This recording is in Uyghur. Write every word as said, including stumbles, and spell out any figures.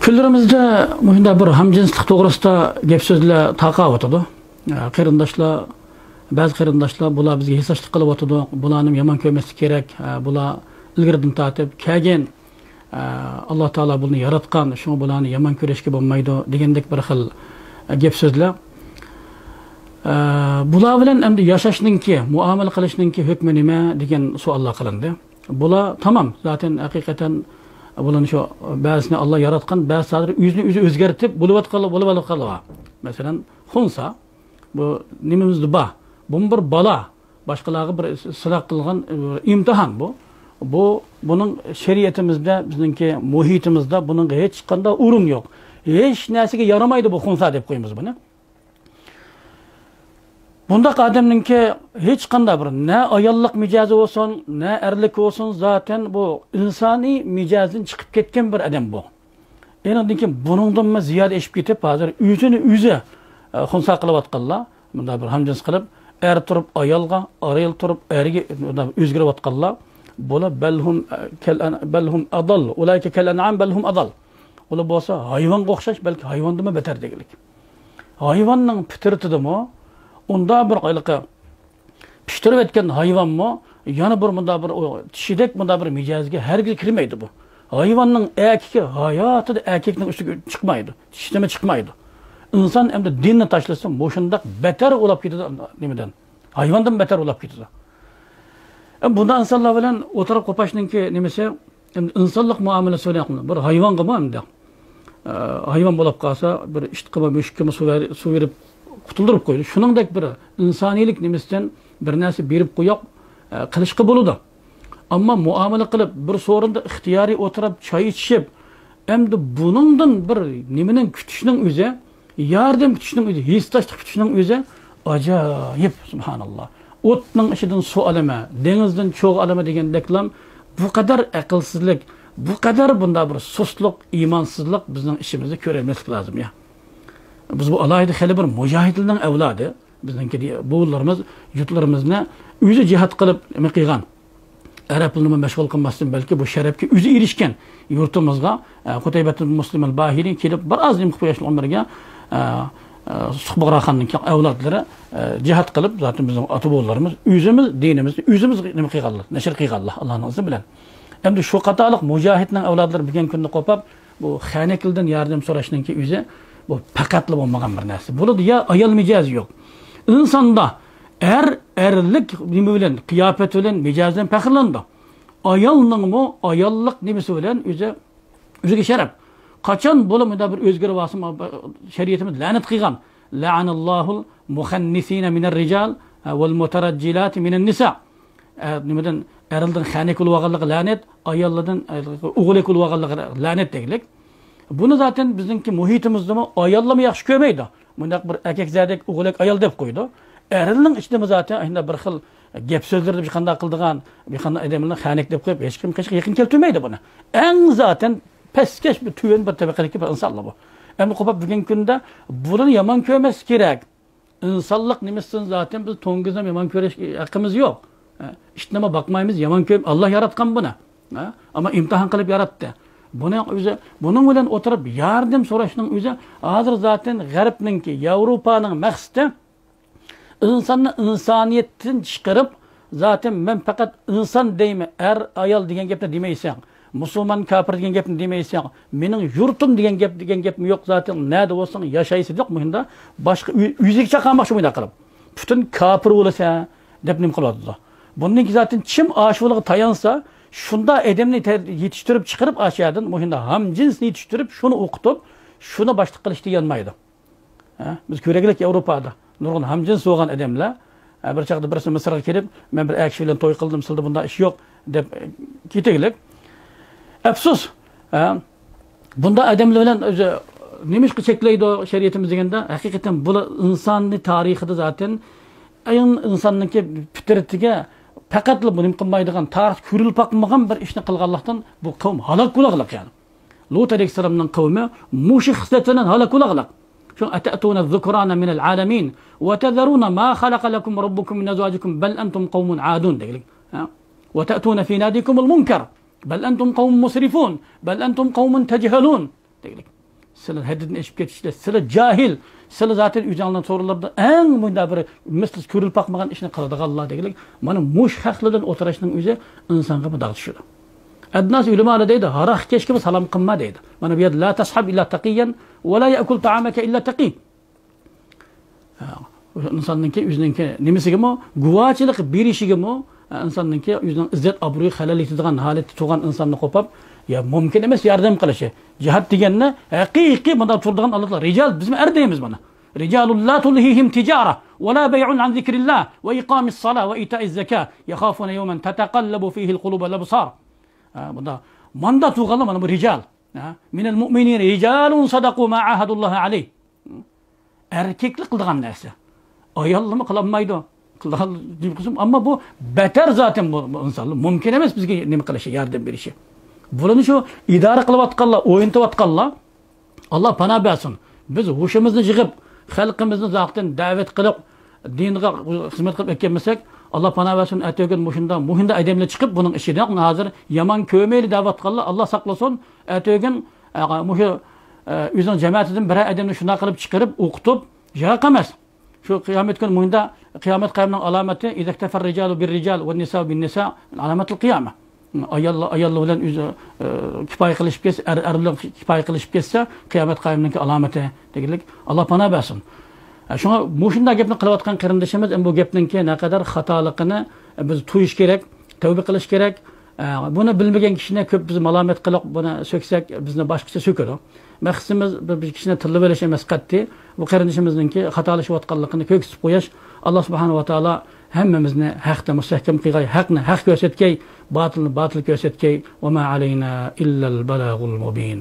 كۈنلىرىمىزدە مۇشۇنداق بىر ھەمجىنسلىق توغرىسىدا گەپ سۆزلەر تارقاۋاتىدۇ. قېرىنداشلار، بەزى قېرىنداشلار، بۇلار بىزگە ھېسداشلىق قىلىۋاتىدۇ، بۇلارنى يامان كۆرمەسلىك كېرەك، بۇلار ئىلگىرىدىن تارتىپ كەلگەن، ئاللا تائالا بۇلارنى ياراتقان، شۇڭا بۇلارنى يامان كۆرۈشكە بولمايدۇ دېگەندەك بىر خىل گەپ سۆزلەر. بۇلار بىلەن ئەمدى ياشاشنىڭكى، مۇئامىلە قىلىشنىڭكى ھۆكمى نېمە دېگەن سوئاللار قىلىندى. بۇلار تامام، زاتەن ھەقىقەتەن بۇلارنى شۇ بەزىسىنى ئاللا ياراتقان، بەزىسى ھازىر ئۆزىنى ئۆزى ئۆزگەرتىپ بولۇۋاتقانلار، بولۇۋاتقانلار بار. مەسىلەن، خۇنسا، بۇ نېمىمىزدە بار. بۇمۇ بىر بالا، باشقىلارغا بىر سىناق قىلغان، بىر ئىمتىھان بۇ. بۇ، بۇنىڭ شەرىئىتىمىزدە، بىزنىڭكى مۇھىتىمىزدا بۇنىڭغا ھېچقانداق ئورۇن يوق. ھېچ نەرسىگە يارىمايدۇ بۇ خۇنسا دەپ قويىمىز بۇنى. بۇنداق ئادەمنىڭكى ھېچقانداق بىر نە ئاياللىق مىجەزى بولسۇن، نە ئەرلىك بولسۇن، زاتەن بۇ ئىنسانىي مىجەزدىن چىقىپ كەتكەن بىر ئادەم بۇ. ئېنىقتىنكى بۇنىڭدىنمۇ زىيادە ئېشىپ كېتىپ، ھازىر ئۆزىنى ئۆزى، ئە، خۇنسا قىلىۋاتقانلار، مۇنداق بىر ھەمجىنس قىلىپ، ئەر تۇرۇپ ئايالغا، ئايال تۇرۇپ ئەرگە مۇنداق ئۆزگىرىۋاتقانلار، بۇلار بەلھۇم، ئە، كەل ئەن-، بەلھۇم ئادال، ئۇلائىكە كەل ئەنئام بەلھۇم ئادال. ئۇلار بولسا ھايۋانغا ئوخشاش، بەلكى ھايۋاندىنمۇ بەتەر دېگۈلۈك. ھايۋاننىڭ پىترىتىدىمۇ ئۇنداق بىر ھېلىقى پىشتۇرۇۋەتكەن ھايۋانمۇ يەنە بىر مۇنداق بىر ئۇ چىشىدەك مۇنداق بىر مىجەزگە ھەرگىز كىرمەيدۇ بۇ. ھايۋاننىڭ ئەركىكى ھاياتىدا ئەركەكنىڭ ئۈستىگە چىقمايدۇ، چىشىدىمۇ چىقمايدۇ. ئىنسان ئەمدى دىننى تاشلىسا مۇشۇنداق بەتەر ئۇلاپ كېتىدۇ نېمىدىن؟ ھايۋاندىن بەتەر ئۇلاپ كېتىدۇ. ئە، بۇنداق ئىنسانلار بىلەن ئولتۇرۇپ قوپاشنىڭكى نېمىسى، ئەمدى ئىنسانلىق مۇئامىلىسى بىلەن بىر ھايۋانغىمۇ ئەمدى، ئە، ھايۋان بولاپ قالسا، بىر ئىتقىمۇ، مۈشۈككىمۇ سۇ بەر-، سۇ بېرىپ قۇتۇلدۇرۇپ قويىدۇ. شۇنىڭدەك بىر ئىنسانىيلىك نېمىسىدىن بىر نەرسە بېرىپ قويۇپ، ئە، قىلىشقا بولىدۇ. ئەمما مۇئامىلە قىلىپ، بىر سورۇندا ئىختىيارىي ئولتۇرۇپ چاي ئىچىشىپ، ئەمدى بۇنىڭدىن بىر نېمىنىڭ كۈتۈشنىڭ ئۆزى، ياردەم كۈتۈشنىڭ ئۆزى، ھېسداشلىق كۈتۈشنىڭ ئۆزى ئاجايىپ، سۇبھاناللا. ئوتنىڭ ئىچىدىن سۇ ئالىمەن، دېڭىزدىن چوغ ئالىمەن دېگەندەكلا، بۇ قەدەر ئەقىلسىزلىك، بۇ قەدەر بۇنداق بىر سۇسلۇق، ئىمانسىزلىق بىزنىڭ ئىچىمىزدە كۆرەلمەسلىك لازىم يا. بىز بۇ ئالاھىدە خېلى بىر مۇجاھىدلارنىڭ ئەۋلادى. بىزنىڭكى دې-، بوۋىلىرىمىز يۇرتلىرىمىزنى ئۆزى جىھاد قىلىپ نېمە قىلغان. ئەرەبلىرىنى مەشغۇل قىلماستىن، بەلكى بۇ شەرەپكە ئۆزى ئېرىشكەن يۇرتىمىزغا، ئە، قۇتەيبەت مۇسلىم ئەل باھىلى كېلىپ، بىر ئاز نېمە قىلىپ قويۇشنىڭ ئۆمرىگە، ئە، ئە، سۇخبۇغرا خاننىڭ ئەۋلادلىرى، ئە، جىھاد قىلىپ، زاتەن بىزنىڭ ئاتا بوۋىلىرىمىز ئۆزىمىز دىنىمىزنى ئۆزىمىز نېمە قىلغانلار، نەشر قىلغانلار، ئاللانىڭ ئىزنى بىلەن. ئەمدى شۇ قاتارلىق مۇجاھىدنىڭ ئەۋلادلىرى بۈگۈنكى كۈندە قوپاپ، بۇ خەنەكلىدىن ياردەم سوراشنىڭكى ئۆزى، بۇ پەقەتلا بولمىغان بىر نەرسە. بۇلاردا يا ئايال مىجەزى يوق. ئىنساندا ئەر، ئەرلىك نېمە بىلەن، قىياپەت بىلەن، مىجەز بىلەن پەخىرلىنىدۇ. ئايالنىڭمۇ ئاياللىق نېمىسى بىلەن ئۆزى، ئۆزىگە شەرەپ. قاچان بۇلا مۇنداق بىر ئۆزگىرىۋالسا، شەرىئىتىمىز لەنەت قىلغان. لەئەنەللاھۇل مۇخەننىسىنە مىنەر رىجال ۋەل مۇتەرەججىلاتى مىنەن نىسا. ئە، نېمىدىن، ئەرلىدىن خەنەك بولۇۋالغانلىقى لەنەت، ئاياللىدىن، ئە، ئوغلەك بولۇۋالغانلىقى لەنەت دېگۈلۈك. بۇنى زاتەن بىزنىڭكى مۇھىتىمىزدىمۇ ئاياللارمۇ ياخشى كۆرمەيدۇ. مۇنداق بىر ئەركەكزادەك ئوغلەك ئايال دەپ قويىدۇ. ئەرلىنىڭ ئىچىدىمۇ زاتەن ئاشۇنداق بىر خىل گەپ سۆزلىرىدە بىر قانداق قىلىدىغان، بىر قانداق ئادەملەرنى خەنەك دەپ قويۇپ، ھېچكىم، ھېچكىم يېقىن كەلتۈرمەيدۇ بۇنى. ئەڭ زاتەن پەسكەش بىر تۆۋەن بىر تەبەقىدىكى بىر ئىنسانلار بۇ. ئەمدى قوپاپ بۈگۈنكى كۈندە بۇلارنى يامان كۆرمەسلىك كېرەك. ئىنسانلىق نېمىسىدىن زاتەن بىز توڭگۇزنى يامان كۆرۈش ھەققىمىز يوق. ئە، ئىتنىمۇ باقمايمىز، يامان كۆرۈپ، ئاللا ياراتقان بۇنى. ئە، ئەمما ئىمتىھان قىلىپ ياراتتى. بۇنىڭ ئۆزى، بۇنىڭ بىلەن ئولتۇرۇپ ياردەم سوراشنىڭ ئۆزى ھازىر زاتەن غەربنىڭكى، ياۋروپانىڭ مەقسىتى ئىنساننى ئىنسانىيەتتىن چىقىرىپ، زاتەن مەن پەقەت ئىنسان دەيمەن، ئەر، ئايال دېگەن گەپنى دېمەيسەن، مۇسۇلمان، كاپىر دېگەن گەپنى دېمەيسەن، مېنىڭ يۇرتۇم دېگەن گەپ، دېگەن گەپمۇ يوق، زاتەن نەدە بولساڭ ياشايسەن دەپ مۇشۇنداق باشقا ئۆ-، ئۆزىگە چاقالماقچى مۇنداق قىلىپ. پۈتۈن كاپىر بولىسەن دەپ نېمە قىلىۋاتىدۇ. بۇندىن كېيىن زاتەن چىم ئاشۇلىغا تايانسا، شۇنداق ئادەمنى تە-، يېتىشتۈرۈپ چىقىرىپ ئاشۇ يەردىن مۇشۇنداق ھەمجىنسنى يېتىشتۈرۈپ شۇنى ئوقۇتۇپ، شۇنى باشلىق قىلىشتا يانمايدۇ. ھە؟ بىز كۆرگۈلۈك ياۋروپادا نۇرغۇن ھەمجىنس بولغان ئادەملەر، ھە، بىر چاغدا بىرسى مىسىرغا كېلىپ، مەن بىر ئەر كىشى بىلەن توي قىلدىم، سىلىدە بۇنداق ئىش يوق دەپ، ئە، كېتىگلىك. ئەپسۇس، ھە، بۇنداق ئادەملەر بىلەن ئۆزى نېمىشقا چەكلەيدۇ شەرىئىتىمىز دېگەندە، ھەقىقەتەن بۇلار ئىنساننى تارىخىدا زاتەن ئەڭ ئىنساننىڭكى پىترىتىگە پەقەتلا بۇ نېمە قىلمايدىغان، تارىختا كۆرۈلۈپ باقمىغان بىر ئىشنى قىلغانلىقتىن بۇ قەۋم ھالاك بولغانلىق يەنى. لۇت ئەلەيھىسسالامنىڭ قەۋمى مۇشۇ خىسلەتلەردىن ھالاك بولغانلىق. شۇڭا، أتأتون الذكران من العالمين وتذرون ما خلق لكم ربكم من أزواجكم بل أنتم قوم عادون دېگىلىك. ھە؟ وتأتون في ناديكم المنكر بل أنتم قوم مسرفون بل أنتم قوم تجهلون دېگىلىك. سىلەر ھەددىدىن ئېشىپ كېتىشلەر، سىلەر جاھىل، سىلەر زاتەن ئۆزۈڭلارنىڭ سورۇنلىرىدا ئەڭ مۇنداق بىر مىسلىسى كۆرۈلۈپ باقمىغان ئىشنى قىلىدىغانلار دېگىلىك، مانا مۇشۇ خەقلەر بىلەن ئولتۇرۇشنىڭ ئۆزى ئىنسانغا بىر داغ چۈشىدۇ. ئەدناسى ئۆلىمالار دەيدۇ، ھاراقكەشكىمۇ سالام قىلما دەيدۇ. مانا بۇ يەردە لا تەسھەب ئىللا تەقىييەن ۋە لا يەئكۇل تائامەكە ئىللا تەقىي. ھە، ئىنساننىڭكى ئۆزىنىڭكى نېمىسىگىمۇ، گۇۋاچىلىق بېرىشىگىمۇ، ئە، ئىنساننىڭكى ئۆزىنىڭ ئىززەت ئابرۇيى خەلەل يېتىدىغان ھالەتتە تۇرغان ئىنساننى قوپاپ، يا مۇمكىن ئەمەس ياردەم قىلىشى. جىھاد دېگەننى ھەقىقىي مۇنداق تۇرىدىغان ئاللاھ، رىجال، بىزمۇ ئەر دەيمىز مانا. رجال لا تلهيهم تجارة ولا بيع عن ذكر الله وإقام الصلاة وإيتاء الزكاة يخافون يوما تتقلب فيه القلوب والأبصار. ھە، بۇندا، ماندا تۇرغانلار مانا بۇ رىجال. ھە، من المؤمنين رجال صدقوا ما عاهدوا الله عليه. ئەركەكلىك قىلىدىغان نەرسە. ئاياللىرىمۇ قىلالمايدۇ. قىلال-، نېمە قىلسۇن؟ ئەمما بۇ بەتەر زاتەن بۇ، بۇ ئىنسانلار. مۇمكىن ئەمەس بىزگە نېمە قىلىشى، ياردەم بېرىشى. بۇلارنى شۇ ئىدارە قىلىۋاتقانلار، ئوينىتىۋاتقانلار، ئاللا پانا بەرسۇن. بىز ھوشىمىزنى يىغىپ، خەلقىمىزنى زاتەن دەۋەت قىلىپ، دىنغا خىزمەت قىلىپ ئەكەلمىسەك، ئاللا پانا بەرسۇن، ئەتىگۈن مۇشۇنداق، مۇشۇنداق ئادەملەر چىقىپ، بۇنىڭ ئىچىدە ھازىر يامان كۆرمەيلى دەۋاتقانلار، ئاللا ساقلىسۇن، ئەتىگۈن، ئە، مۇشۇ، ئە، ئۆزىنىڭ جەمەتىدىن بىرەر ئادەمنى شۇنداق قىلىپ چىقىرىپ، ئوقۇتۇپ، ياق ئەمەس. شۇ قىيامەت كۈنى مۇنداق، قىيامەت قايىمنىڭ ئالامىتى، إذا اكتفى الرجال بالرجال والنساء بالنساء علامة القيامة. ئايال، ئاياللار بىلەن ئۆزى، ئە، كۇپايە قىلىشىپ كەتسە، ئەر، ئەر بىلەن كۇپايە قىلىشىپ كەتسە، قىيامەت قايىمنىڭكى ئالامىتى دېگەنلىك، ئاللا پانا بەرسۇن. ئە، شۇڭا مۇشۇنداق گەپنى قىلىۋاتقان قېرىندىشىمىز، ئەمدى بۇ گەپنىڭكى نەقەدەر خاتالىقىنى بىز تۇيۇش كېرەك، تەۋبە قىلىش كېرەك. ئە، بۇنى بىلمىگەن كىشىنى كۆپ بىز مالامەت قىلىپ، بۇنى سۆكسەك، بىزنى باشقىچە سۆكىدۇ. مەقسىتىمىز بىر، بىر كىشىنى تىللاپ ئېلىش ئەمەس قەتئىي. بۇ قېرىندىشىمىزنىڭكى خاتالىشىۋاتقانلىقىنى كۆرسىتىپ قويۇش. ئاللا سۇبھانەھۇ ۋە تائالا ھەممىمىزنى ھەقتە مۇستەھكەم قىلغاي، ھەقنى ھەق كۆرسەتكەي، باتىلنى باتىل كۆرسەتكەي. وما علينا إلا البلاغ المبين.